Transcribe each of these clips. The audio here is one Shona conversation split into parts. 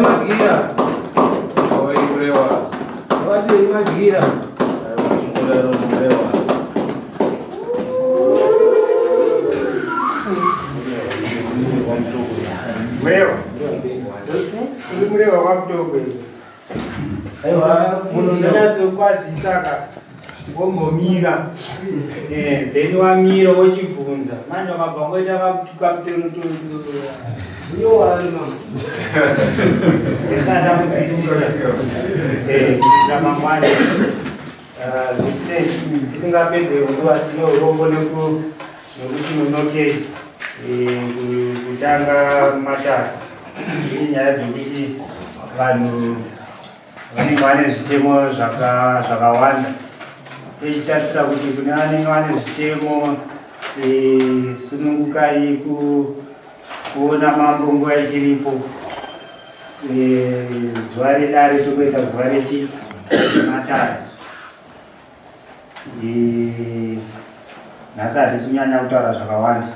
Madyira. Oi, Murewa. Wadii Madyira. Aiwa, Murewa. Murewa. Uri Murewa kwaMutoko here? Aiwa, Munhu unonyatsokwazisa ka wombomira eh, then wamira wochibvunza manje wakabva ngoita kamutorotoro ndisada kudzidzisa eh, kuitira mangwana ah, zvisinei tisingapedze nguva tine urombo nekuti nonokei eh, kutanga matare inyaya dzekuti vanhu vanenge vane zvichemo zvakawanda tichitarisira kuti kune vanenge vane zvichemo e, sunungukai kuona mambo nguva ichiripo e, zuva redare tokuita zuva rechimatare e, nhasi hatisi kunyanya kutaura zvakawanda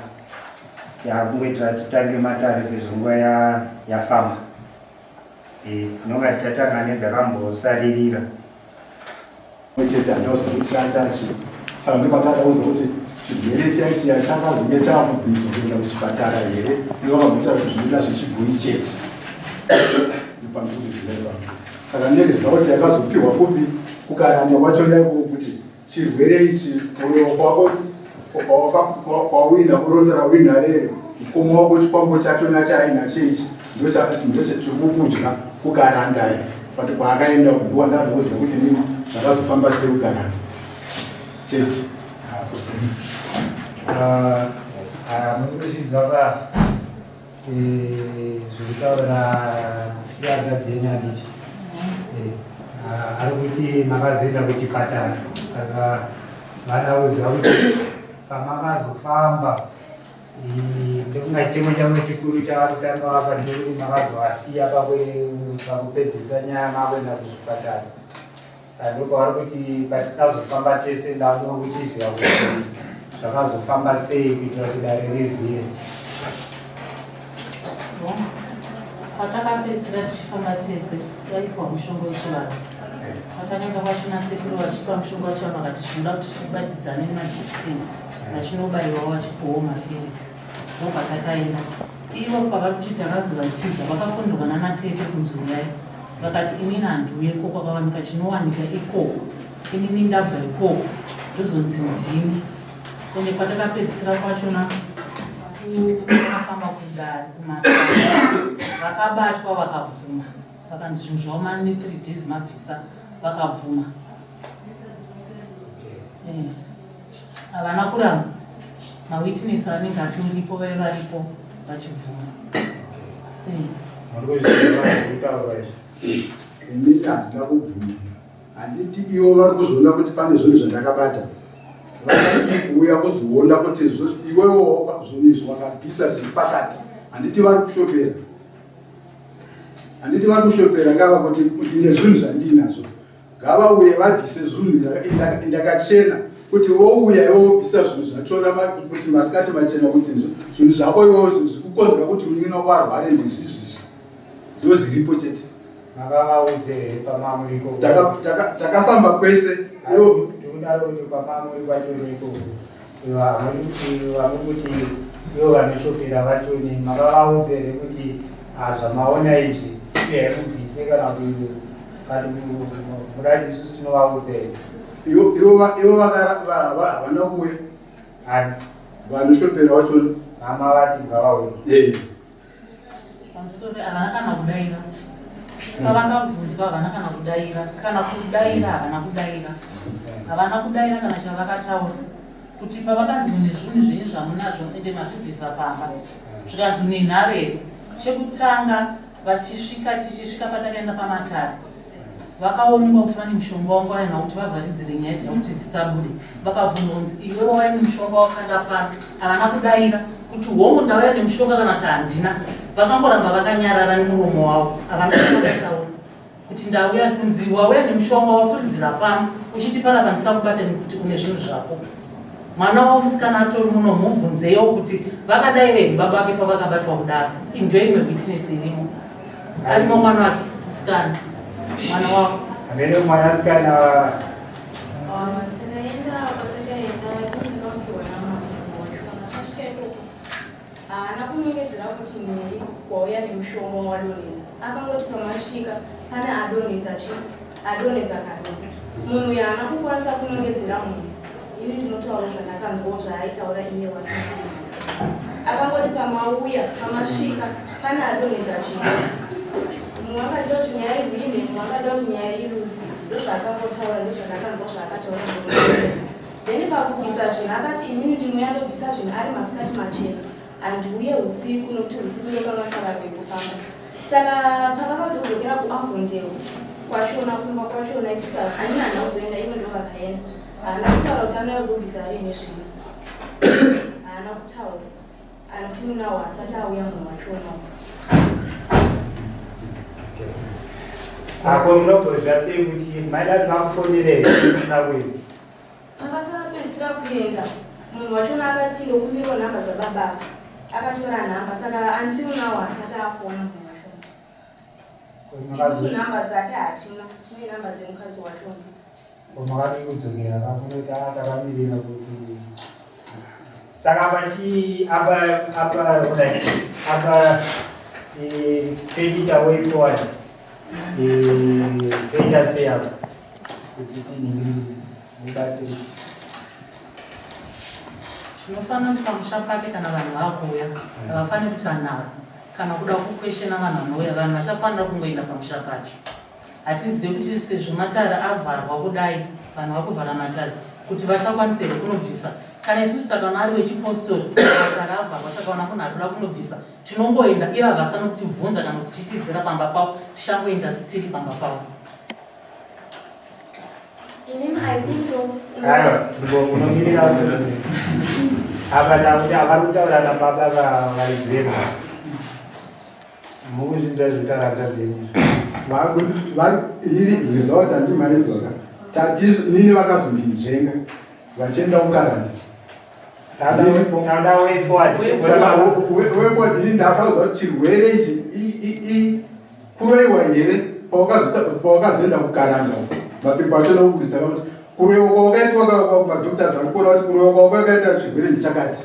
takungoitira titange matare sezvo nguva yafamba Eh, tinonga tichatanga nedzakambosaririra. Chete handauziva kuti chachachi saka ndopatakaudza kuti chirwere chiya chiya chakazonge chakubviswa kuenda kuchipatara here ivo vakamboita kuti zvinoda zvechibhoyi chete ndopandikuziva ipapo saka neresult yakazopiwa kupi kukaranda kwacho naiko kuti Chirwere ichi mwoyo kwako kwawina kuronda rawina rero mukoma wako chikwambo chacho nachaainacho ichi ndochekukudya kukarandai but kwaakaenda kuguwa ndanoziva kuti nini zvakazofamba sei kukaranda chete ah, ah, murikuzvinzwa ka eh, zvirikutaura hanzvadzi yenyu handiti eh, ah, ari kuti makazoenda kuchipatara saka vada kuziva kuti pamakazofamba eh, ndokunga chitemo chavo chikuru chavari kutanga vapa ndekuti makazovasiya pakupedzisa nyaya makuenda kuzvipatara Saka ndopavari kuti patisazofamba tese ndakuda kuchiziva kuti zvakazofamba sei kuitira kuti dare rizive. Patakapedzisira tichifamba tese taipiwa mushonga wechivanhu. Patakaenda kwacho nasekuru vachipa mushonga wechivanhu vakati zvinoda kuti tibatidzane nemajekiseni vachinobaiwawo vachipiwawo mapiritsi. Ndopatakaenda. Ivo pavakuti takazovatiza vakafonderwa nanatete kunzi uyai. Vakati inini handiuye ko kwakawanika chinowanika ikoko inini ndabva ikoko ndozonzi ndini ende kwatakapedzisira kwachona kufamba kudare kumatare vakabatwa vakabvuma vakanzi zvinhu zvavo mane three days mabvisa vakabvuma eh, havana kuramba mawitness anenge atoripo vaive varipo vachibvuma eh. Inini handina kubvuma handiti ivo vari kuzviona kuti pane zvinhu zvandakabata vakadii kuuya kuzoona kuti iwewo zvinhu izvi wakabvisa zviri pakati handiti vari kushopera handiti vari kushopera ngava kuti ndine zvinhu zvandiinazvo Ngavauye vabvise zvinhu ndakachena kuti wouya iwe wobvisa zvinhu zvachona kuti masikati machena kuti zvinhu zvako iwewo zvinhu zvikukonzera kuti munin'ina wako arware ndizvizvizvi ndo zviripo chete makavaudze here pamamuriko takafamba kwese ndikudaro kuti pamamuri kwacho neko vamuri kuti ivo vanoshopera vachoni makavaudze here kuti ah, zvamaona izvi uyai mubvise kana kuti mudati isusu tinovaudze here ivo havana kuuya vanoshopera vachoni mama vati ngavauye Pamusoro havana kana kudaira. Pavakabvunzwa havana kana kudaira. Kana kudaira havana kudaira. Havana kudaira kana chavakataura. Kuti pavakanzi mune zvinhu zvenyu zvamunazvo ende mazvibvisa pamba. Zvikanzi mune nhare here? Chekutanga vachisvika tichisvika patakaenda pamatare. Vakaonekwa kuti vane mushonga wanga vainawo kuti vavharidzire nyaya dziya kuti dzisabude. Vakabvunzwa kunzi iwe wauya nemushonga wakanda pano. Havana kudaira kuti hongu ndauya nemushonga kana kuti handina. Vakangoramba vakanyarara nemuromo wavo. Havana kutaura kuti ndauya kunzi wauya nemushonga wafuridzira pano uchiti panapa ndisakubate nekuti une zvinhu zvako. Mwana wavo musikana atori muno mubvunzeiwo kuti vakadaira here baba vake pavakabatwa kudaro. Ndiyo imwe witness irimo. Arimo mwana wake musikana. Mwana wavo. Amene mwanasikana. Takaenda kwatakaenda takapiwa namama wacho. Tasvika ikoko haana kunongedzera kuti nei wauya nemushonga wawadonhedza. Akangoti pamasvika pane adonhedza chi adonhedza kani. Munhu uyu haana kukwanisa kunongedzera munhu. Ini ndinotaura zvandakanzwawo zvaaitaura iye wacho. Akangoti pamauya pamasvika pane adonhedza chinhu. Mumwe akada kuti nyaya ihwine, mumwe akada kuti nyaya iluze. Ndozvaakangotaura, ndozvandakanzwa zvaakataura. Then pakubvisa zvinhu akati inini ndinouya ndobvisa zvinhu ari masikati machena, handiuye usiku nokuti usiku ndopanga vekufamba. Saka pavakazodzokera kuAvondale kwachona kumba kwachona isusu ani handina kuzoenda, ivo ndo vakaenda. Haana kutaura kuti anouya kuzobvisa riini zvinhu. Haana kutaura. Until now asati auya munhu wachona. Ako munogoziva sei kuti maida kuti vakufonere usina kuenda? Pavakapedzisira kuenda, munhu wachona akati ndokumbirawo nhamba dzababa. Akatora nhamba, saka until now asati afona munhu wachona. Isusu nhamba dzake hatina, tine nhamba dzemukadzi wachona. Makadii kudzokera kakunoti takamirira kuti saka apa chii apa apa right apa toita way forward, toita sei apa kuti tinhingi mubatsiri? Zvinofanira kuti pamusha pake kana vanhu vakuuya havafaniri kuita nharo kana kuda kukweshena vanhu vanouya. Vanhu vachafanira kungoenda pamusha pacho. Hatizivi kuti sezvo matare avharwa kudai, vanhu vakuvhara matare, kuti vachakwanisa here kunobvisa. Kana isusu takaona ari wechipostori, matare avharwa, takaona munhu arikuda kunobvisa, tinongoenda. Ivo havafaniri kutibvunza kana kutichidzira pamba pavo, tichangoenda tiri pamba pavo. Inini I think so. Aiwa, ndipo unomirira apa takuti avari kutaura nababa varidzi vemba. Mukuzvinzwa zvekutaura dzenyu. Inini result handimanidzwaka tatisu inini vakazondinzvenga vachienda kuKaranda. Tauda way forward. Saka way forward, ini ndakauza kuti chirwere ichi kuroiwa here pawakazoenda kuKaranda? Mapepa acho nokuburitsa kuti kuroiwa kwawakaitwa, kumadoctors vari kuona kuti kuroiwa kwawakaita chirwere ndichakati,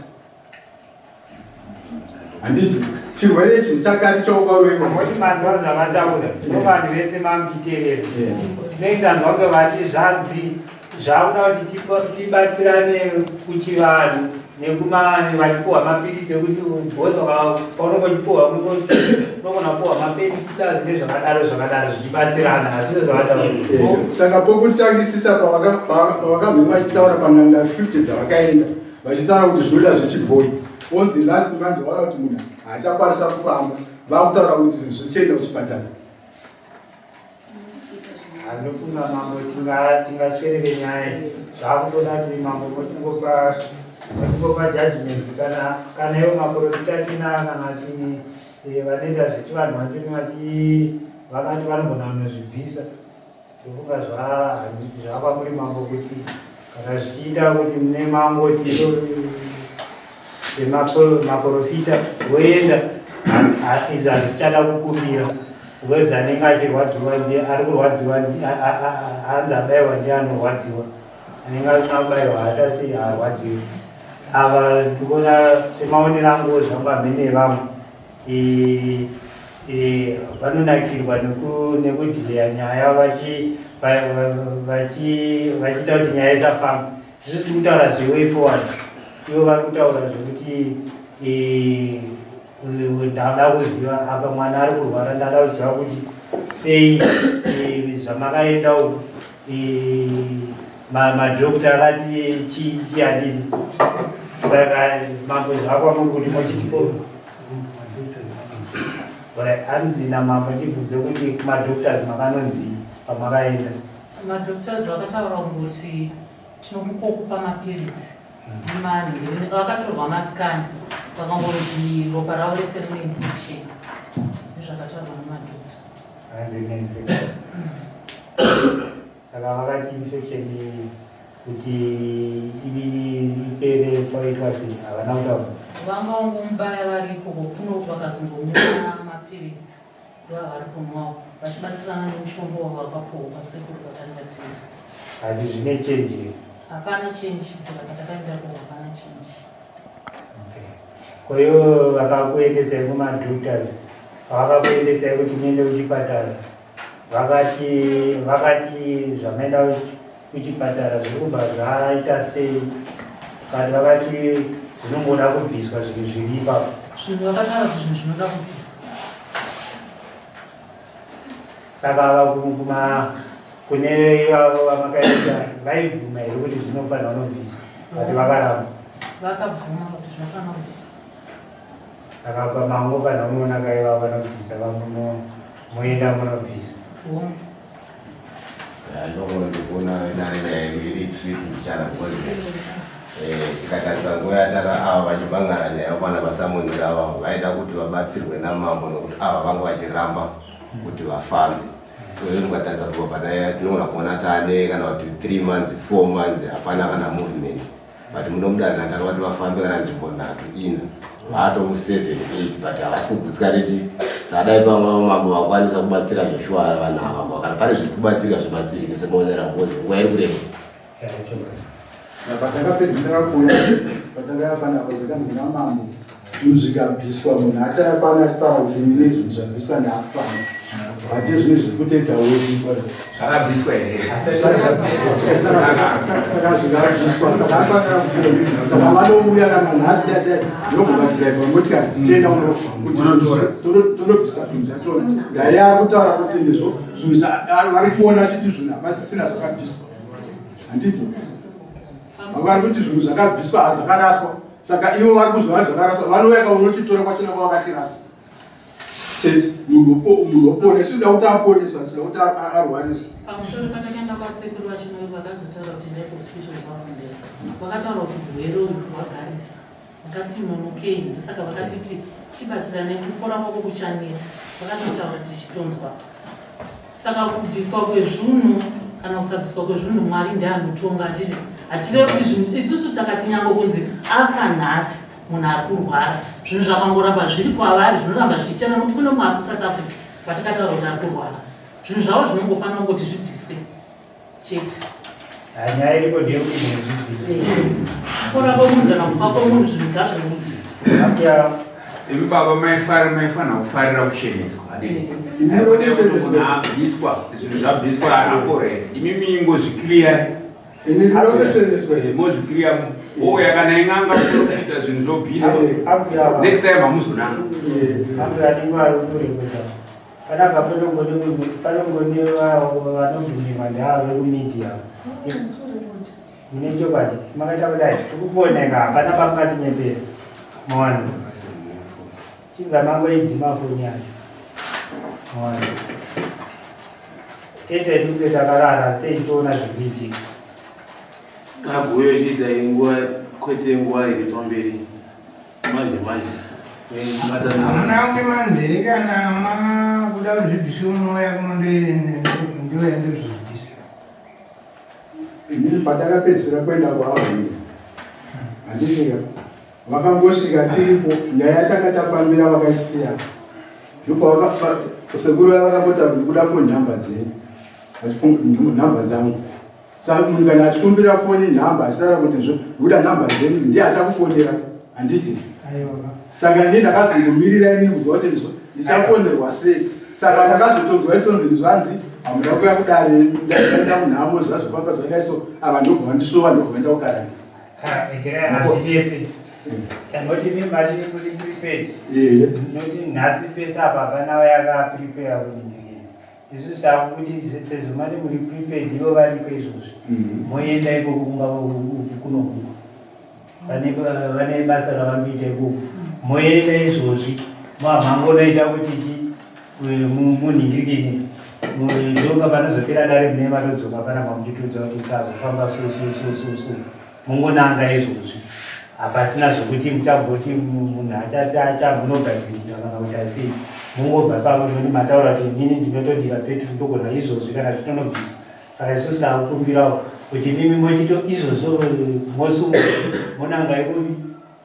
handiti chirwere ichi ndichakati chaukaroiwa. Moti manzwa zvavataura, ndo vanhu vese mamuchiteerera. Tinenge tanzwa kunge vati zvanzi zvakuda kuti tibatsirane kuchivanhu nekumani vachipuhwa mapiritsi ekuti bhosi paunonge uchipuhwa unogona kupuhwa mapiritsi nezvakadaro zvakadaro zvichibatsirana, hazvizvo zvavataura? Saka pokutangisisa pavakamhema vachitaura pan'anga 50 dzavakaenda vachitaura kuti zvinoda zvechibhoi, on the last manje vaona kuti munhu haachakwanisa kufamba, vakutaura kuti zvichienda kuchipatara. Anofunga mambo tingaswerere nyaya iyi, zvakutoda kuti mambo motingopa judgment kana ivo maprofita tina kana tini vanoita zvechivanhu vachoni vachi vakati vanogona kunozvibvisa. Ndofunga zvava muri mambo kuti kana zvichiita kuti mune mangoti maprofita voenda, izvi hazvichada kukumbira because anenge achirwadziwa ndiye ari kurwadziwa, hanzi abayiwa ndiye anorwadziwa, anenge asina kubayiwa haatasi haarwadziwi. Ava ndikuona semaonero anguwo zvangu amene vamwe vanonakirwa nekudhileya nyaya vachiita kuti nyaya isafamba. Zvisi tiri kutaura zveway forward, ivo vari kutaura zvekuti ndada kuziva apa mwana ari kurwara, ndada kuziva kuti sei zvamakaenda uku madhokta akati chii chiyadini. Saka mambo zvakwa muri kuti mochitipo hanzi namambo ndibvunze kuti kumadoctors makanonzii? Pamakaenda Madoctors vakataura kuti tinokukokupa mapiritsi nemanhu vakatorwa mascan, vakangonzi ropa ravo rese rine infection. Nezvakataurwa nemadoctor. Vakanzi rine infection. Saka vakati infection kuti ipere kwaitwa sei? Havana kutaura. Vanga vangomubaya vari ikoko kuno, vakazongomupa mapiritsi, ndoavari kunwawo vachibatsirana nemushonga wavo vakapuwa kwasekuru vatanga tiri. Hati zvine change here? Hapana change, kubvira patakaendako hapana change. Okay. Koivo vakakuendesai kumadoctors, pavakakuendesai kuti muende kuchipatara, vakati zvamaenda kuchipatara zviri kubva zvaita sei? Kati vakati zvinongoda kubviswa zvinhu zviri ipapo? Zvinhu vakataura kuti zvinhu zvinoda kubviswa. Saka ava kuma kune ivavo vamakaenda vaibvuma here kuti zvinofanira kunobviswa? Kati vakaramba? Vakabvuma kuti zvinofanira kubviswa. Saka pamangofanira kunoona kaivavo vanobvisa, vamwe moenda munobvisa. Hongu. Ndinogona kuona dare nyaya iri tricky mbichana, because tikatarisa nguva yataka ava vachimangara nyaya kwana vasamonera, ava vaida kuti vabatsirwe namambo, nokuti ava vanga vachiramba kuti vafambe. Uye mukatarisa kubva pana tinogona kuona taane kana kuti 3 months, 4 months, hapana kana movement, but munomudana takavati vafambe kana nzvimbo nhatu, ina, vaatomu 7, 8, but havasi kugutsikana nechi. Sadai pamwe mambo vakwanisa kubatsira zveshuwa vanhu ava, kana pane zviri kubatsirika zvibatsirike semaonera, because nguva iri kureba. Patakapedzisira kuuya, patakaya panapa, zvikanzi namambo zvinhu zvikabviswa, munhu achaya pano achitaura kuti mine zvinhu zvabviswa ndaapano, but zvinhu zviri kutoita wesi. Zvakabviswa here? Saka zvikabviswa, saka afanira, saka vanouya kana nhasi chate, ndinogona dhiraivha motikari, tienda kuti tonobvisa zvinhu zvachona. Ndai ari kutaura kuti ndizvo zvinhu vari kuona achiti zvinhu hapasisina zvakabviswa, handiti? Vari kuti zvinhu zvakabviswa, hazvakaraswa. Saka ivo vari kuzova zvakaraswa, vanouya kaunochitora kwachona kwavakatirasa chete. Munhu opone, sinoda kuti aponeswa, tinoda kuti arwariswa. Pamusoro patakaenda kwasekuru vachinoyo, vakazotaura kuti endai kuhospital kwafundira. Vakataura kuti urwere uyu hwagarisa, vakati nonokei, ndosaka vakatiti chibatsiranai, kupora kwako kuchanetsa. Vakatotaura tichitonzwa. Saka kubviswa kwezvinhu kana kusabviswa kwezvinhu, Mwari ndianotonga. Hatiti hatireve kuti zvinhu isusu takati nyange kunzi afa nhasi munhu ari kurwara, zvinhu zvakangoramba zviri kwavari, zvinoramba zvichitema, nokuti kune mumwe ari kuSouth Africa vatakataura kuti ari kurwara, zvinhu zvavo zvinongofanira kungoti zvibviswe chete. Nyaya iripo ndeyekuti zvinhu zvibviswe. Kupora kwomunhu kana kufa kwomunhu, zvinhu ngazvingobviswa. Ambuya. Imi baba maifanira kufarira kucheneswa, handiti? Imi Haikona munoda kuti kucheneswa. munhu abviswa, zvinhu zvabviswa, apora here? Imi mingozvikiriya. Ini ndinoda kucheneswa. Mozvikiriya, ouya kana ing'anga, profita, zvinhu zvobviswa. Ambuya. Next time hamuzonanga. Ambuya anenge ari kureketa panapa, panongone vanobvumirwa ndeave kumedia. Mune chokwadi makaita kudai, tikukuoneka, hapana pamungatinyepera. Maona, chibva mangoidzima foni yacho. Maona, tete tunge takarara, asi teichitoona zviri kuitika. Kaguyo ichiita nguva, kwete nguva iri pamberi, manje manje. Hamuna kunge manzere kana makuda kuti zvibviswe, munouya kuno, ndoya ndozvibvisa. Inini patakapedzisira kuenda kuAvhuni, handitika, vakangosvika tiripo, nyaya yatanga tafambira vakaisiya. Sekuru vaya vakangoti ndikuda foni nhamba dzenyu, nhamba dzangu. Saka munhu kana achikumbira foni nhamba, achitaura kuti ndikuda nhamba dzenyu, ndiye achakufonera, handiti? Saka ini ndakazongomirira inini kuzwa kuti ndizvo ndichafonerwa sei. Saka ndakazotonzwa itonzi ndizvanzi hamuna kuuya kudare, ndaenda munhamo, zvazofamba zvakadai, so ava ndobva vandisova, ndobva vaenda kukaranda. Hazvinetsi, noti mi mati muri prepared. Noti nhasi pese apa hapana yakaprepare kuningirira. Isusu takuti sezvo mati muri prepared, ivo variko izvozvi, moenda ikoko kumba kunoku, vane basa ravari kuita ikoko, moenda izvozvi, mamangonoita kuti munhingirikini. Ndonga panozopera dare mune matodzoka panapa muchitiudza kuti tazofamba so so so so so. Mongonanga izvozvi. Hapasina zvekuti muchagoti munhu achamunogadzirira kana kuti asei. Mongobva ipapo zvoni mataura kuti inini ndinotodira peturu ndogona izvozvi kana zvitonobviswa. Saka isusu takukumbirawo kuti imimi mochito izvozvo mosumuka monanga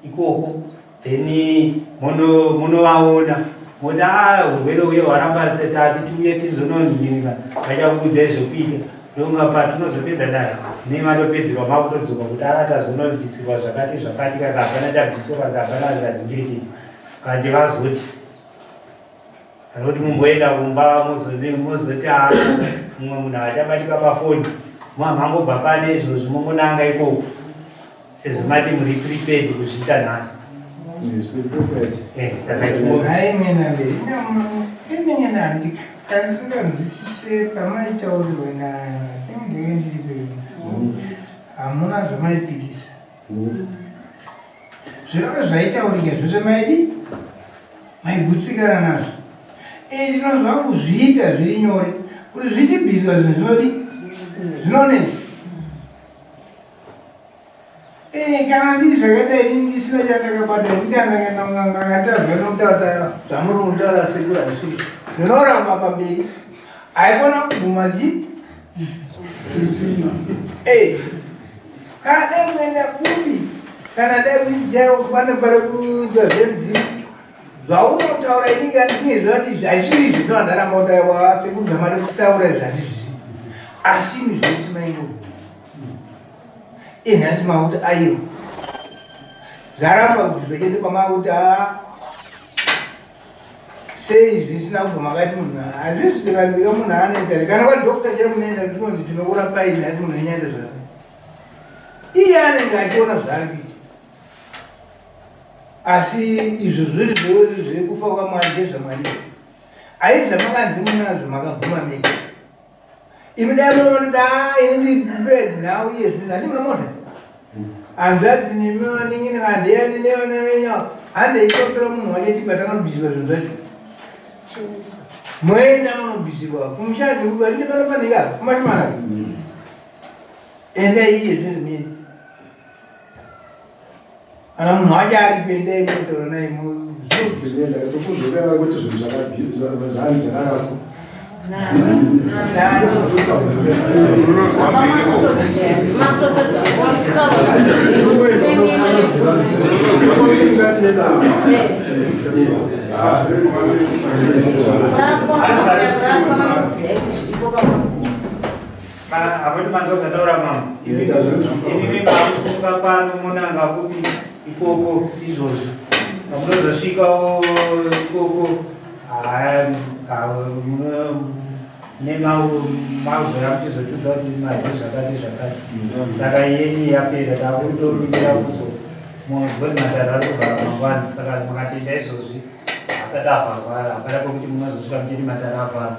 ikoko then monovaona moti a ah, urwere uye hwaramba tati tiuye tizononzwika vachakuudzai zvekuita ndonga patinozopedza dare nei matopedzerwa makutodzoka kuti a ah, tazonobvisirwa zvakati zvakati kana hapana chabviswa kana hapana zvadingirikii kanti vazoti kana kuti mumboenda kumba mozoti a ah, mumwe munhu achabatika pafoni mangobva pane izvozvi mongonanga ikoko sezvo mati muri prepared kuzviita nhasi. Yes, we're prepared. Yes, saka chimbo- Hayi mina mberi inenge nandika kandisinganzwisise pamaitaurirwe na think ndenge ndiri pedu hamuna zvamaipikisa zvinove zvaitaurika zvose maidi maigutsikana nazvo ee ndinonzwa kuzviita zviri nyore kuti zvichibviswa zvinhu zvinodi zvinonetsa Eh, kana ndiri zvakaita ini ndisina chandakabata ndikanangakatadza nokutaura zvamuri kutaura sekuru hazvisiri zvinoramba pamberi haikona kubvuma chi eh, kana dai kuenda kupi kana dai kuane pari kuita zvemudzimu zvaunotaura ini kandine zvati hazvisiri izvi ndoandaramba kutaura sekuru zvamari kutaura izvi handizvisi asi ini zvese maingo Inhasi makuti aiwa zvaramba kuti zvechete pamakuti haa sei zvisina kubva makati munhu hazvisi tikanzika munhu anoita kana kwadokta chai munoenda tinonzi tinokurapai nhasi munhu enyaita zvake iye anenge achiona zvaari kuita asi izvo zviri zvekufa kwamwari ndezvamwari aizvi zvamakanzi munazvo makabvuma mega Imi dai munoona kuti haa ini ndiri prepared now iye zvino handi muna mota. Hanzvadzi nemi vanin'ina handiyani nevana venyu ava handei totora munhu wacho tibva tanobviswa zvinhu zvacho. Moenda munobvisirwa kumusha ndikuti handiti pano panenge apa kumashimana. Endai iye zvino muende. Kana munhu wacho aripo endai munotaura naye Tinoenda tokuzoreva kuti zvinhu zvakabvi zvakaraswa. Hapati manzwa zvataura mama. Imimi makusunga pano monanga kupi ikoko izvozvi. Pamunozosvikawo ikoko nemauzoya muchizotiudza kuti madzi zvakati zvakati. Saka yenyu yapera takutomirira kuzo because matare ari kuvhara mangwana saka makatenda izvozvi asati avharwa hapana pekuti munozosvika muchiti matare avharwa.